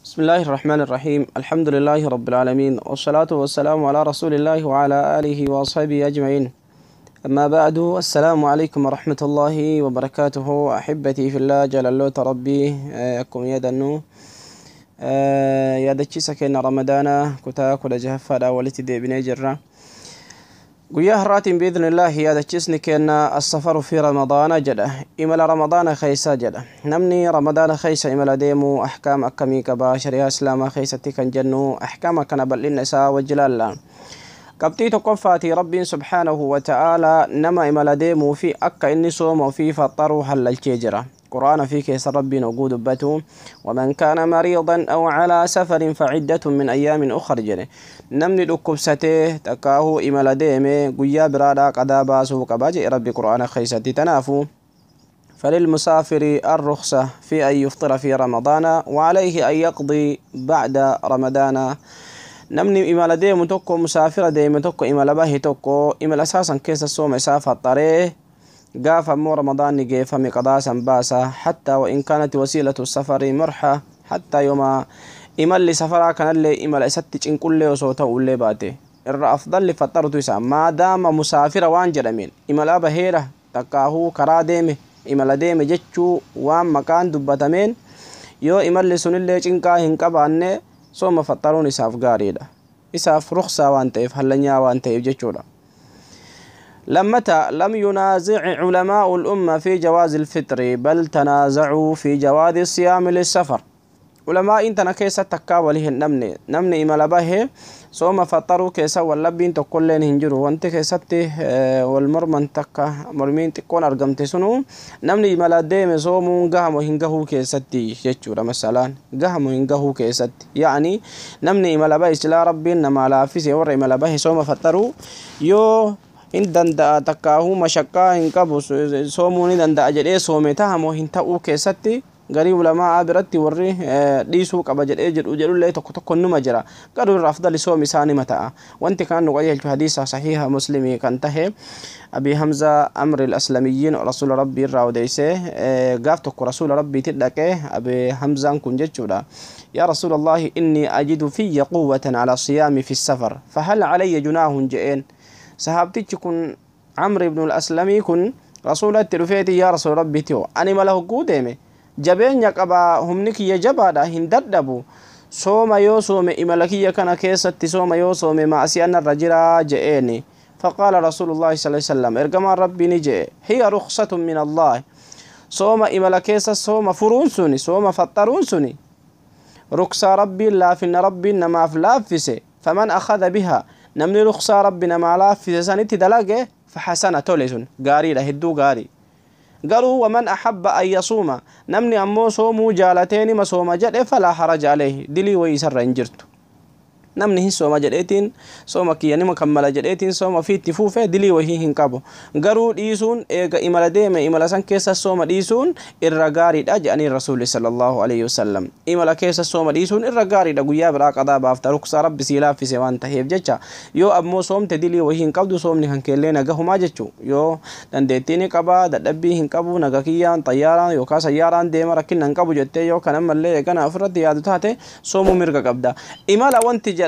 بسم الله الرحمن الرحيم الحمد لله رب العالمين والصلاة والسلام على رسول الله وعلى آله وأصحابه أجمعين أما بعد السلام عليكم ورحمة الله وبركاته أحبتي في الله جلالوت ربي أكم يدنو yaadachiisa keenya Ramadaana kutaa 16ffaadha walitti deebinee jirra. Guyyaa har'aatiin biidhnillaahi yaadachiisni keenya as-safaru fi Ramadaana jedha. Imala Ramadaana keessa jedha. Namni Ramadaana keessa imala deemu ahkaama akkamii qaba shari'aa Islaamaa keessatti kan jennu ahkaama kana bal'inna isaa wajji ilaalla. Qabxii tokkoffaatii Rabbiin subhaanahu wa ta'aalaa nama imala deemuu fi akka inni sooma ofii faxxaruu hallalchee jira. قرآن في كيس ربي نقود بتو ومن كان مريضا أو على سفر فعدة من أيام أخر جنة نمني لكبسته تكاهو إملا ديمي قيا برادا قدا باسو قباجي ربي قرآن خيستي تنافو فللمسافر الرخصة في أن يفطر في رمضان وعليه أن يقضي بعد رمضان. Namni imala deemu tokko musaafira deeme tokko imala bahe tokko imala isaasan keessa sooma isaa faxxaree gaafa ammoo Ramadaanni geeffame qadaa san baasa. Hattaa wa in kaanat wasiilatu safari marha hattaa yooma imalli safaraa kanallee imala isatti cinqullee osoo ta'ullee baate irra afdalli faxxarutu isaa maadaama musaafira waan jedhameen imala baheera takkaahuu karaa deeme imala deeme jechuu waan maqaan dubbatameen yoo imalli sunillee cinqaa hin qabaanne sooma faxxaruun isaaf gaariidha. Isaaf ruksaa waan ta'eef hallanyaa waan ta'eef jechuudha. لمتى لم ينازع علماء الأمة في جواز الفطر بل تنازعوا في جواز الصيام للسفر. علماء انتنا كيسا تكا وليه نمني نمني إمالا به صوم فطروا كيسا واللبين تقولين هنجروا وانت كيسا والمرمن تكا مرمين تكون أرقمت سنو نمني إمالا ديم صومون قهمو هنقهو كيسا تي مثلا قهمو هنقهو كيسا يعني نمني إمالا به سلا ربي نما لا في سيور إمالا به صوم فطروا يو hin danda'a takkaahuu mashaqqaa hin qabu soomuu ni danda'a jedhee soome tahamoo hin ta'uu keessatti garii ulamaa biratti warri dhiisuu qaba jedhee jedhu jedhullee tokko tokko numa jira. Garuu irra afdali soom isaa nima ta'a. Wanti kan nu qajeelchu hadiisa sahiha Muslimii kan tahe Abi Hamza Amri al-Aslamiyyiin rasuula Rabbii irraa odeessee gaaf tokko rasuula Rabbiitti dhaqee Abi Hamzaan kun jechuudha. يا رسول الله إني أجد في قوة على الصيام في السفر فهل علي جناح جئين. Sahaabtichi kun Amr ibn al-Aslamii kun rasuulatti dhufeeti yaa rasuula Rabbiiti hoo ani mala hogguu deeme jabeenya qabaa humni kiyya jabaadha hin dadhabu sooma yoo soome imala kiyya kana keessatti sooma yoo soome maasiyaan irra jiraa je'eeni. Faqaala rasuulullaahi sallallahu alaihi wasallam ergamaan Rabbii ni je'e hiya rukhsatun min Allah sooma imala keessa sooma furuun suni sooma faxxaruun suni ruksaa Rabbiin laafinna Rabbiin namaaf laaffise faman akhadha biha namni ruksaa Rabbi namaa laaffise sanitti dalage fahasana tole sun gaariidha hedduu gaarii. Garuu waman ahabba an yasuuma namni ammoo soomuu jaalatee nima sooma jedhe falaa haraja alayhi dilii wayii isarra hin jirtu. Namni hin sooma jedheetiin sooma kiyya nima kammala jedheetiin sooma ofiitti fuufe dilii wayii hin qabu. Garuu dhiisuun eega imala deeme imala san keessa sooma dhiisuun irra gaariidha jedhanii rasuulli sallallahu alaihi wasallam. Imala keessa sooma dhiisuun irra gaariidha guyyaa biraa qadaa baafta ruksaa Rabbi sii laaffise waan taheef jecha. Yoo ammoo soomte dilii wayii hin qabdu soomni kan keellee nagahumaa jechuu. Yoo dandeettii ni qabaa dadhabbii hin qabu naga kiyyaan xayyaaraan yookaan sayyaaraan deema rakkina hin qabu jettee yoo kan ammallee eegana ofirratti yaadu taate soomuu mirga qabda. Imala wanti jedhamu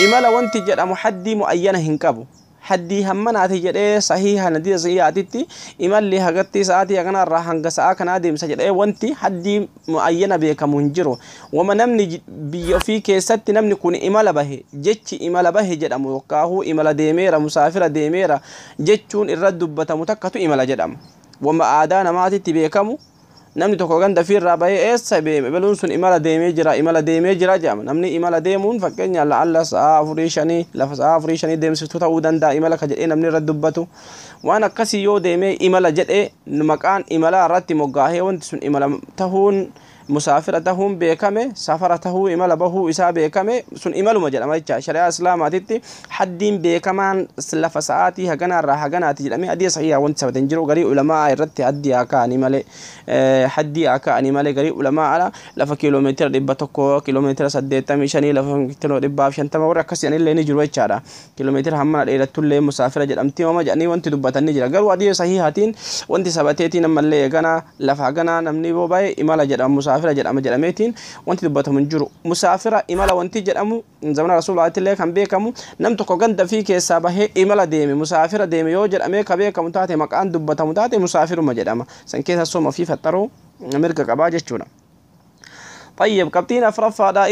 imala wanti jedhamu haddii muayyana hin qabu. Haddii hammanaati jedhee sahiha nadiya sahihaatitti imalli hagatti sa'aatii kanarraa hanga sa'aa kanaa deemsa jedhee wanti haddii muayyana beekamu hin jiru. Wama namni biyya ofii keessatti namni kun imala bahe jechi imala bahe jedhamu yookaahuu imala deemeera musaafira deemeera jechuun irra dubbatamu takkatu imala jedhama. Wama aadaa namaatitti beekamu namni tokko ganda fiirraa bahee eessa beeme beluun sun imala deemee jira imala deemee jira jedhama. Namni imala deemuun fakkeenya la'alla sa'a 4-5 lafa sa'a 4-5 deemsiftu ta'uu danda'a imala ka jedhee namni irra dubbatu. Waan akkasii yoo deemee imala jedhee maqaan imalaa irratti moggaahee wanti sun imala tahuun musaafira tahuun beekame safara tahuu imala bahuu isaa beekame sun imaluma jedhama jecha. Shari'aa Islaamaatitti haddiin beekamaan lafa sa'aatii haganaarraa haganaati jedhamee haddii sahihaa wanti sabate hin jiru. Garii ulamaa irratti haddii haa ka'anii malee haddii haa ka'anii malee garii ulamaa ala lafa kiiloomeetira 100 kiiloomeetira 85 lafa kiiloo 150 warra akkasii illee ni jiru jechaadha. Kiiloomeetira hammana dheerattullee musaafira jedhamti hooma jedhanii wanti dubbatan ni jira. Garuu haddii sahihaatiin wanti sabateetiin ammallee eegana lafa haganaa namni boo bahe imala jedhama musaafira musaafira jedhama jedhameetiin wanti dubbatamu hin jiru. Musaafira imala wanti jedhamu zamana rasuulaatti kan beekamu nam tokko ganda fi keessaa bahee imala deeme musaafira deeme yoo jedhamee ka beekamu taate maqaan dubbatamu taate musaafiruma jedhama. San keessa sooma fi faxaruu mirga qabaa jechuudha. طيب قبطين أفرفا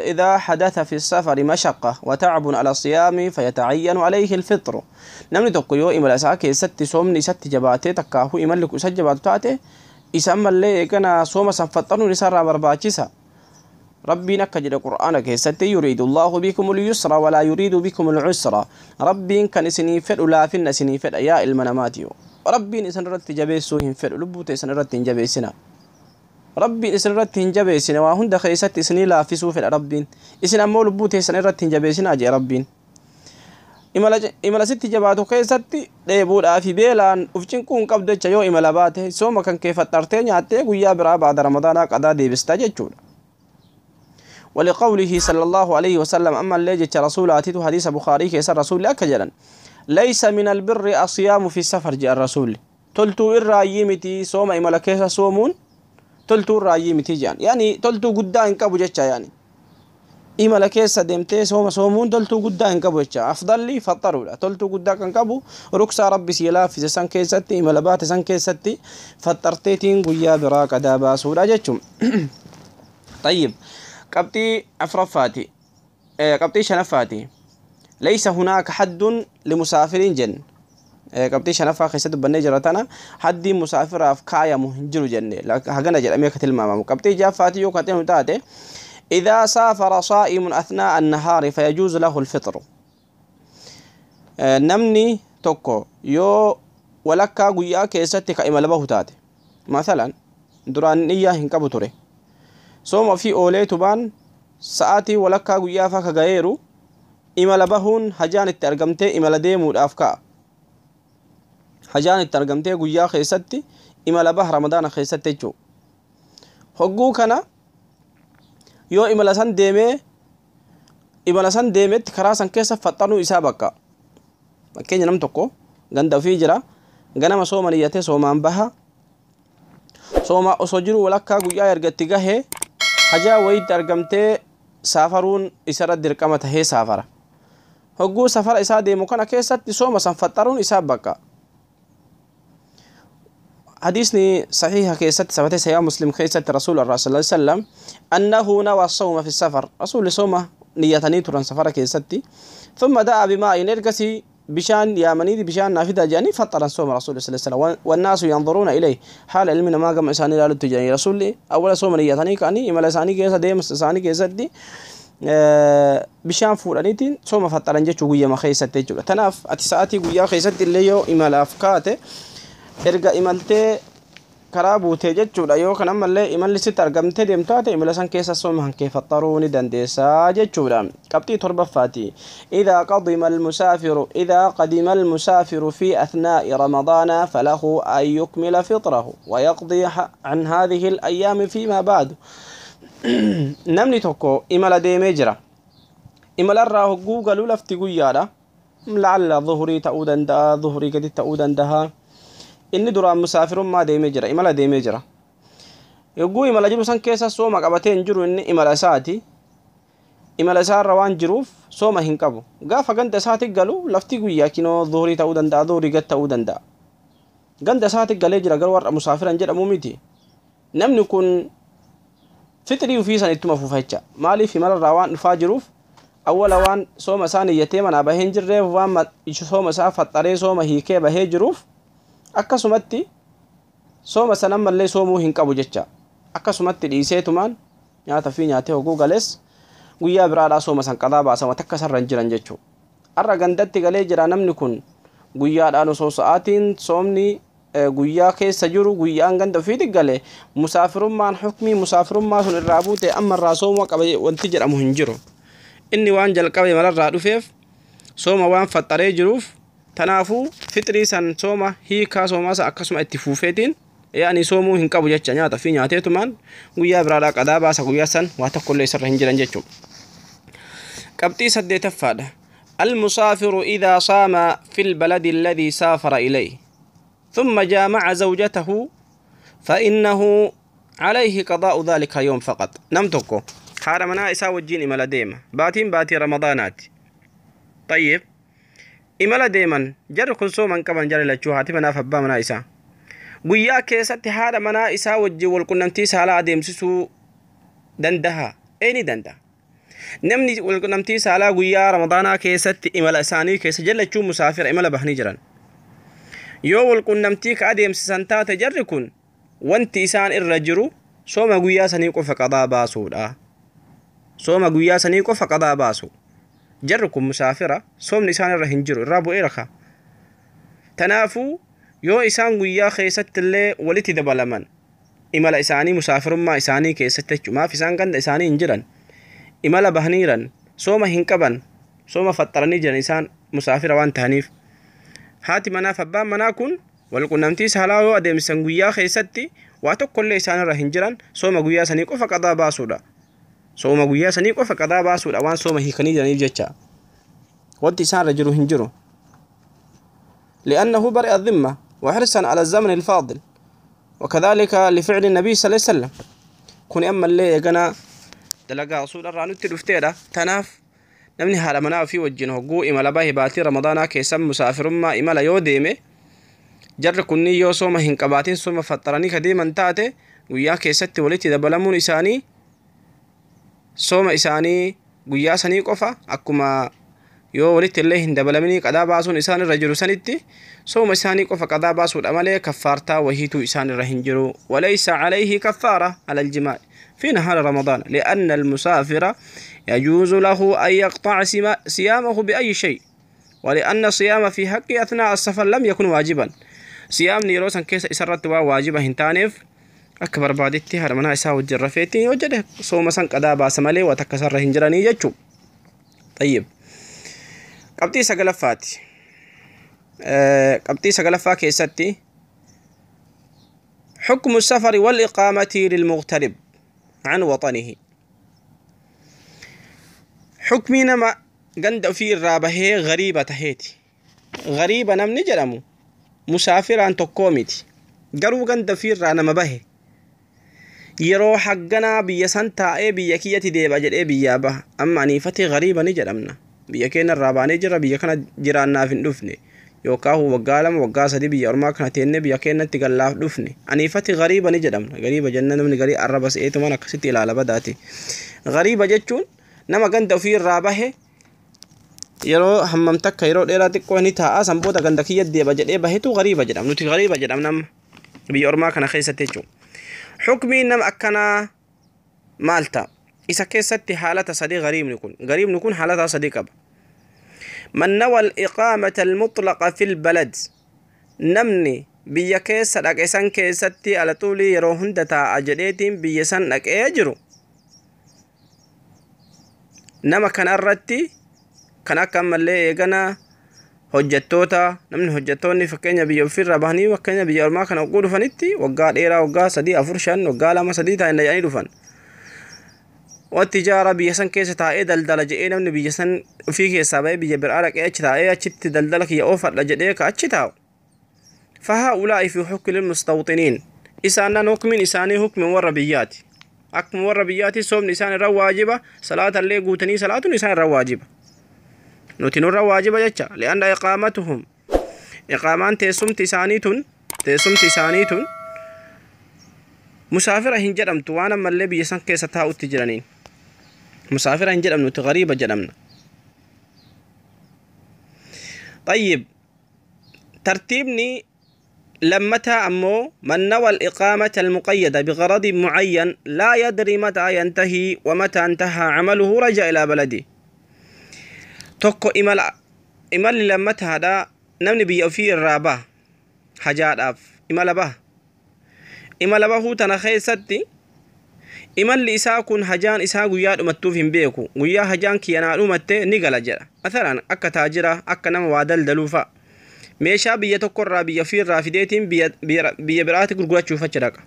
إذا حدث في السفر مشقة وتعب على الصيام فيتعين عليه الفطر. نمني تقيو إما لساكي ست صومني ست جباتي تكاهو إما لك ست جباتو تاتي إسام اللي كان صوم سنفطرنو لسارة برباچسا. ربي نكجد القرآن كيستي يريد الله بكم اليسر ولا يريد بكم العسر. ربي كان سني فر لا فن سني فر يا المناماتيو. ربي إسن رت جبيسو هن فر لبوت إسن رت جبيسنا. ربي إسن رت جبيسنا وهند خيست إسني لا فسو في ربي إسن أمو لبوت إسن رت جبيسنا جي ربي. إملا ست جباتو كيستي ديبودا في بيلان أفجن كون قبضة يو إملا باته سوما كان كيف ترتين يعتي ويا برا بعد رمضان قضاء ديبستا جتشون. ولقوله صلى الله عليه وسلم أما اللي جت رسول أتيت حديث بخاري كيس الرسول أكجلا ليس من البر الصيام في السفر جاء الرسول تلتو الرايمتي سوما إملا كيس صومون تلتو الرايمتي جان يعني تلتو قدان كابو جتشا يعني إملا كيس دمتي سوما صومون تلتو قدان كابو جتشا أفضل لي فطروا تلتو قدان كابو ركسا ربي سيلا في سان كيستي إملا بات سان كيستي فطرتيتين قيا براك دابا سورة جتشم. طيب قبطي أفرفاتي قبطي شنفاتي ليس هناك حد لمسافرين جن. قبطي شنفا خيسة بني جرتنا حد مسافر أفكايا مهنجر جن هجنا جل أميكة المامام. قبطي جافاتي يوكاتين تاتي إذا سافر صائم أثناء النهار فيجوز له الفطر. نمني توكو يو ولكا قويا كيستي كإما لبه تاتي مثلا دران إياه هنكبو توري sooma fi oolee tubaan sa'aatii walakkaa guyyaa fa kagayeeru imala bahuun hajaan itti argamtee imala deemuudhaaf ka'a. Hajaan itti argamtee guyyaa keessatti imala baha ramadaana keessatti jechuudha. Hogguu kana yoo imala san deemee imala san deemetti karaa san keessa faxxanuu isaa bakka. Fakkeenya nam tokko ganda ofii jira ganama sooma niyyatee soomaan baha sooma osoo jiru walakkaa guyyaa erga itti gahee hajaa wayiitti argamtee saafaruun isarra dirqama tahee saafara. Hogguu safara isaa deemu kana keessatti sooma san faxxaruun isaa bakka. حديثني صحيح كيست ثبت سيا مسلم كيست رسول الله صلى الله عليه وسلم أنه نوى الصوم في السفر رسول صومه نيتني تران سفر كيستي ثم دعا بماء نرقسي بشان يامني بشان نافذة جاني فطر الصوم رسول الله صلى الله عليه وسلم والناس ينظرون إليه حال علمنا ما قام إنسان لا لتجاني رسول أول صوم نيتني كأني إما لساني كيسة ديم ساني كيسة دي bishaan fuudhaniitiin sooma faxaran jechuu guyyama keessatti jechuudha. Tanaaf ati sa'aatii guyyaa keessatti illee yoo imalaaf kaate erga imaltee karaa buutee jechuudha yoo kan ammallee imalli sitti argamtee deemtu taate imala san keessa sooma hankee faxaruu ni dandeessaa jechuudha. Qabxii torbaffaati. إذا قدم المسافر في أثناء رمضان فله أن يكمل فطره ويقضي عن هذه الأيام فيما بعد. Namni tokko imala deemee jira. Imalarraa hogguu galuu lafti guyyaadha. La'alla dhuhurii ta'uu danda'a, dhuhurii gadi ta'uu danda'a. Inni duraan musaafirummaa deemee jira, imala deemee jira. Hogguu imala jiru san keessa sooma qabatee hin jiru inni imala isaati. Imala isaarra waan jiruuf sooma hin qabu. Gaafa ganda isaatti galu lafti guyyaa kinoo dhuhurii ta'uu danda'a, dhuhurii gadi ta'uu danda'a. Ganda isaatti galee jira garuu warra musaafiran jedhamu miti. Namni kun fixrii ofii san ittuma fufa jecha. Maaliif imalarraa waan dhufaa jiruuf awwala waan sooma isaa niyyatee manaa bahee hin jirreef waan sooma isaa faxxaree sooma hiikee bahee jiruuf akkasumatti sooma san ammallee soomuu hin qabu jecha. Akkasumatti dhiiseetumaan nyaata fi nyaatee hogguu galees guyyaa biraadhaa sooma san qadaa baasama takka sarra hin jiran jechuudha. Har'a gandatti galee jira namni kun guyyaadhaan osoo sa'aatiin soomni guyyaa keessa jiru guyyaan ganda ofiitti gale musaafirummaan hukmii musaafirummaa sun irraa buute amma irraa sooma qabe wanti jedhamu hin jiru. Inni waan jalqabe malarraa dhufeef sooma waan faxxaree jiruuf tanaafuu fixrii san sooma hiikaa soomaa san akkasuma itti fuufeetiin yaani soomuu hin qabu jecha nyaata fi nyaateetumaan guyyaa biraadhaa qadaa baasa guyyaa san waa tokkollee isarra hin jiran jechuudha. Qabxii saddeetaffaadha. المسافر إذا صام في البلد الذي سافر إليه ثم جامع زوجته فإنه عليه قضاء ذلك يوم فقط. نمتكو haadha manaa isaa wajjiin imala deema, baatiin baatii Ramadaanaati. طيب, imala deeman jarri kun sooman qaban jarri lachuu, haati manaaf abbaa manaa isaa. Guyyaa keessatti haadha manaa isaa wajjin walqunnamtii saalaa adeemsisuu dandaha? Ee, ni danda'a. Namni walqunnamtii saalaa guyyaa Ramadaanaa keessatti imala isaanii keessa jallachuu, musaafira, imala bahanii jiran, yoo walqunnamtii ka adeemsisan taate, jarri kun wanti isaan irra jiru sooma guyyaa sanii qofa qadaa baasuudha. Sooma guyyaa sanii qofa qadaa baasu. Jarri kun musaafira, soomni isaan irra hin jiru, irraa bu'eera ka. Tanaafuu yoo isaan guyyaa keessatti illee walitti dabalaman imala isaanii musaafirummaa isaanii keessatti jechumaaf, isaan ganda isaanii hin jiran, imala bahaniiran, sooma hin qaban, sooma faxxaranii jiran isaan musaafira waan ta'aniif. Haati manaaf abbaan manaa kun walqunnamtii saalaa yoo adeemsisan guyyaa keessatti, waa tokkollee isaan irra hin jiran, sooma guyyaa sanii qofa qadaa baasuudha. Sooma guyyaa sanii qofa qadaa baasuudha, waan sooma hiikanii jiraniif jecha wanti isaan irra jiru hin jiru. لأنه برئ الذمة وحرصا على الزمن الفاضل، وكذلك لفعل النبي صلى الله عليه وسلم. كن أما اللي يقنا دلقا رسول الله نتي دفتيرا. تناف namni haadha manaa ofii wajjin hogguu imala bahe baatii Ramadaanaa keessa musaafirummaa imala yoo deeme, jarri kunniin yoo sooma hin qabaatin, sooma faxxaranii ka deeman taate, guyyaa keessatti walitti dabalamuun isaanii sooma isaanii guyyaa sanii qofa, akkuma yoo walitti illee hin dabalaminii qadaa baasuun isaan irra jiru sanitti, sooma isaanii qofa qadaa baasuudha malee kaffaartaa wahiituu isaan irra hin jiru. وليس عليه كفارة على الجماع في نهار رمضان، لأن المسافر يجوز له أن يقطع صيامه بأي شيء، ولأن الصيام في حق أثناء السفر لم يكن واجبا. صيام yeroo san keessa isarratti waa waajiba hin taaneef, akka barbaadetti haadha manaa isaa wajjin rafeetti yoo jedhe sooma san qadaa baasa malee waa takka isarra hin jiranii jechuu. طيب, qabxii sagalaffaati. Qabxii sagalaffaa keessatti حكم السفر والإقامة للمغترب عن وطنه. حكمي nama ganda ofii irraa bahee gariiba taheeti. Gariiba namni jedhamu musaafiraan tokkoo miti. Garuu ganda ofii irraa nama bahe, yeroo hagganaa biyya san taa'ee biyya kiyyatti deeba jedhee biyyaa baha. Amma aniifati gariiba ni jedhamna. Biyya keenya irraa baanee jira, biyya kana jiraannaaf hin dhufne. Yookaan waggaa 2, waggaa 3 biyya ormaa kana teennee biyya keenyatti gallaaf dhufne. Aniifati gariiba ni jedhamna. Gariiba jenna namni garii arraba se'eetumaan akkasitti ilaala badaati. Gariiba jechuun nama ganda ofii irraa bahe, yeroo hammam takka, yeroo dheeraa xiqqoo ni taa'a, san booda ganda kiyya deeba jedhee bahetu gariiba jedhama. Nuti gariiba jedhamna amma biyya ormaa kana keessatti jechuudha. Xukmiin nama akkanaa maal ta'a? Isa keessatti haalata sadii gariibni kun. Gariibni kun haalata sadii qaba. من نوى الإقامة المطلقة في البلد, namni biyya keessa dhaqe san keessatti alaxuulii yeroo hunda taa'a jedheetiin biyya san dhaqee jiru, nama kanarratti kan akka ammallee eegana hojjettoota, namni hojjettoonni fakkeenya biyya ofiirraa bahanii fakkeenya biyya ormaa kana hogguu dhufanitti waggaa dheeraa, waggaa 3, 4, 5, waggaa 2, 3 ta'an dhaqanii dhufan. والتجارة, biyya san keessa taa'ee daldala jedhee namni biyya san ofii keessaa bahee biyya biraa dhaqee achi taa'ee achitti daldala kiyya oofadha jedhee ka achi taa'u. فهؤلاء في حكم المستوطنين. Isaanan hukmiin isaanii hukmin warra biyyaati. Akkuma warra biyyaati soomni isaan irra waajiba, salaata illee guutanii salaatuun isaan irra waajiba. Nuti nurra waajiba jecha. لأن إقامتهم, iqaamaan teessumti isaanii tun musaafira hin jedhamtu, waan ammallee biyya san keessa taa'utti jiraniin. Musaafira hin jedhamnu, nuti gariiba jedhamna. طيب, tartiibni lammataa ammoo من نوى الإقامة المقيدة بغرض معين لا يدري متى ينتهي، ومتى انتهى عمله رجع إلى بلده. Tokko imala, imalli lammataadha, namni biyya ofii irraa baha, hajaadhaaf imala baha. Imala bahuu tana keessatti imalli isaa kun hajaan isaa guyyaa dhumattuuf hin beeku. Guyyaa hajaan kiyyanaa dhumatte ni gala jedha. Masalan akka taajira, akka nama waa daldaluu fa'a, meeshaa biyya tokkorraa, biyya ofiirraa fideetiin biyya biraatti gurgurachuuf achi dhaqa.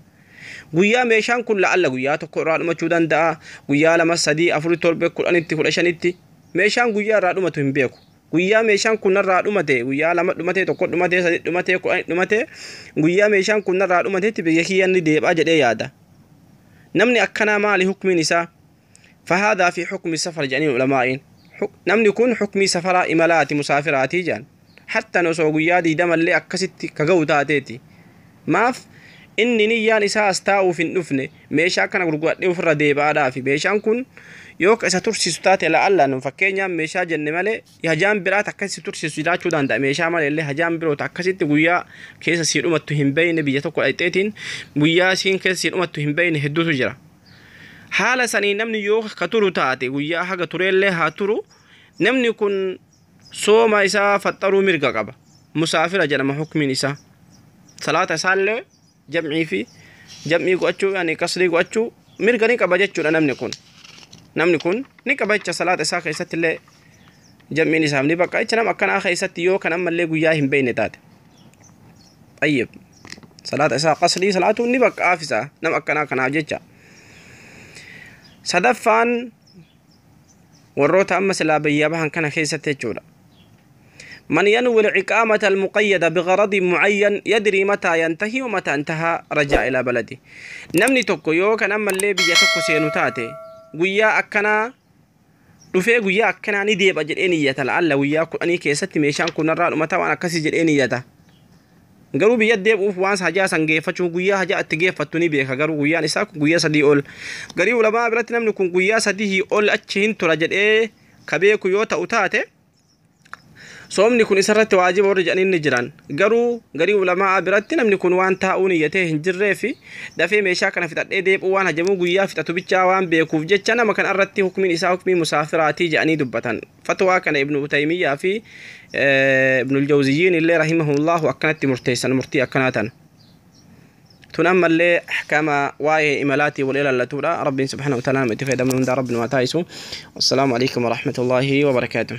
Guyyaa meeshaan kun la'alla guyyaa tokko irraa dhumachuu danda'a, guyyaa 2, 3, 4, 7, 10tti, 15tti, meeshaan guyyaa irraa dhumatu hin beeku. Guyyaa meeshaan kun narraa dhumate, guyyaa 2 dhumate, 1 dhumate, 3 dhumate, 10 dhumate, guyyaa meeshaan kun narraa dhumatetti biyya kiyya inni deebaa jedhee yaada. Namni akkanaa maali hukmiin isaa? Fahaadaa fi hukmi safar jedhanii ulamaa'iin. Namni kun hukmii safaraa imalaati, musaafiraatii jedhan. Hattan osoo guyyaa 20llee akkasitti ka ga'u taateeti. Maaf? Inni niyyaan isaa as taa'uuf hin dhufne, meeshaa kana gurguradhee ofirra deebi'aadhaafi. Meeshaan kun yoo isa tursiisu taate, la'allaan fakkeenyaaf meeshaa jenne malee hajaan biraat akkasitti tursiisu jiraachuu danda'a. Meeshaa malee illee hajaan biroota akkasitti guyyaa keessa sii dhumattu hin beeyne, biyya tokko dhaqxeetiin guyyaa siin keessa sii dhumattu hin beeyne hedduutu jira. Haala sanii namni yoo ka turu taate, guyyaa haga tureellee haa turu, namni kun sooma isaa faxxaruu mirga qaba. Musaafira jedhama hukmiin isaa. Salaata isaallee jam'ii fi jam'ii go'achuu, yani qasrii go'achuu mirga ni qaba jechuudha namni kun. Namni kun ni qaba jecha, salaata isaa keessatti illee jam'iin isaaf ni baqa jecha, nama akkanaa keessatti yoo kan ammallee guyyaa hin beeyne taate. Tayyib. Salaata isaa qasrii salaatuun ni baqqaaf isaa nama akkanaa kanaaf jecha. Sadaffaan warroota amma silaa biyyaa bahan kana keessatti jechuudha. من ينوي الإقامة المقيدة بغرض معين يدري متى ينتهي ومتى انتهى رجع إلى بلده. Namni tokko yoo kan ammallee biyya tokko seenu taate, guyyaa akkanaa dhufee guyyaa akkanaa ni deeba jedhee niyyata. La'alla guyyaa 10 keessatti meeshaan kun narraa dhumata, waan akkasii jedhee niyyata. Garuu biyya deebi'uuf waan hajaa san geeffachuu, guyyaa hajaa itti geeffattu ni beeka, garuu guyyaan isaa kun guyyaa 3 ol. Garii ulamaa biratti namni kun guyyaa 3 ol achi hin tura jedhee ka beeku yoo ta'u taate, soomni kun isarratti waajiba warri jedhanii ni jiran. Garuu garii ulamaa biratti namni kun waan taa'uu niyyatee hin jirree fi dafee meeshaa kana fixadhee deebi'uu waan hajamuu, guyyaa fixatu bichaa waan beekuuf jecha, nama kana irratti hukmiin isaa hukmii musaafiraatii jedhanii dubbatan. Fatwaa kana Ibnu Taymiyaa fi Ibnul Jawziyyiin illee rahimahullahu akkanatti murteessan, murtii akkanaa tan. Tun ammallee ahkaama waa'ee imalaatii wal ilaallatuudha. Rabbiin subhaanahu wa ta'ala nama itti fayyadamnu hundaa rabbi nu haa taasisu. Wassalaamu alaikum warahmatullaahi wabarakaatuh.